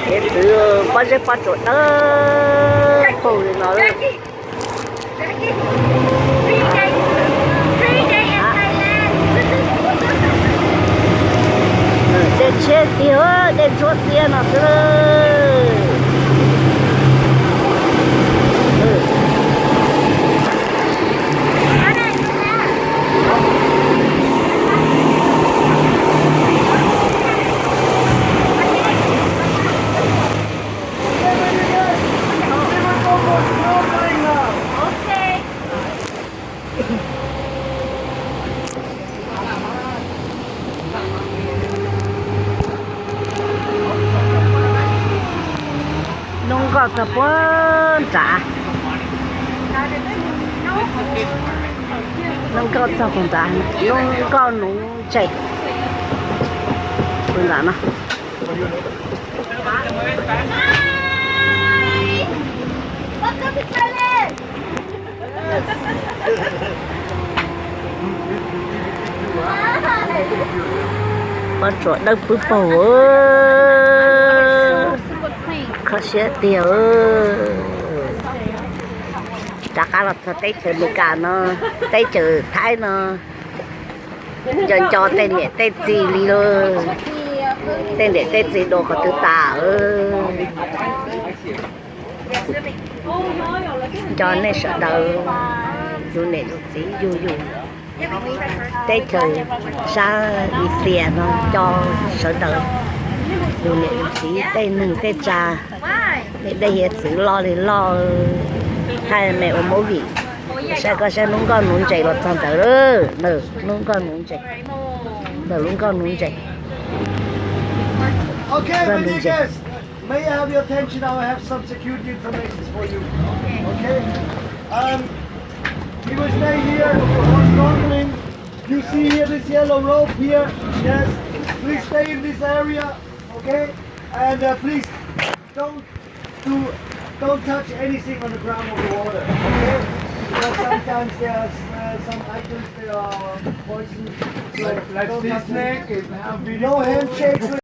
Hiav txwv pob zeb pob tsuas dawb paug li no. Dej tshiab tiag, dej ntsuab xiab no xwb. Lub nkoj txog puag nrad, lub nkoj txog puag nrad, lub nkoj nuv ntses puag nrad no. Pob tsuas dawb pwb paug, kho siab tiag. Rov qab los txog teb chaws Amelikas no, teb chaws Thaib no, nco nco tej niam tej txiv li lauj. Tej niam tej txiv dua qhov twg tas. Nco nej sawv daws, yus niam yus txiv yug yus teb chaws sab Asia no, nco sawv daws, yus niam yus txiv tej neeg tej tsav, tej dej hiav txwv loj li loj, hais me ua movie. Saib koj saib lub nkoj nuv ntses los txog ntawd, lub nkoj nuv ntses, ntawm lub nkoj nuv ntses. Okay, my dear guests, may I have your attention? I have some security information for you. Okay? Um, we will stay here for snorkeling. You see here this yellow rope here? Yes. Please stay in this area. Okay? And uh, please don't to don't touch anything on the ground or the water, okay? Because sometimes there are uh, some items they are poisoned. So like, like don't this touch snake, it have been no handshakes.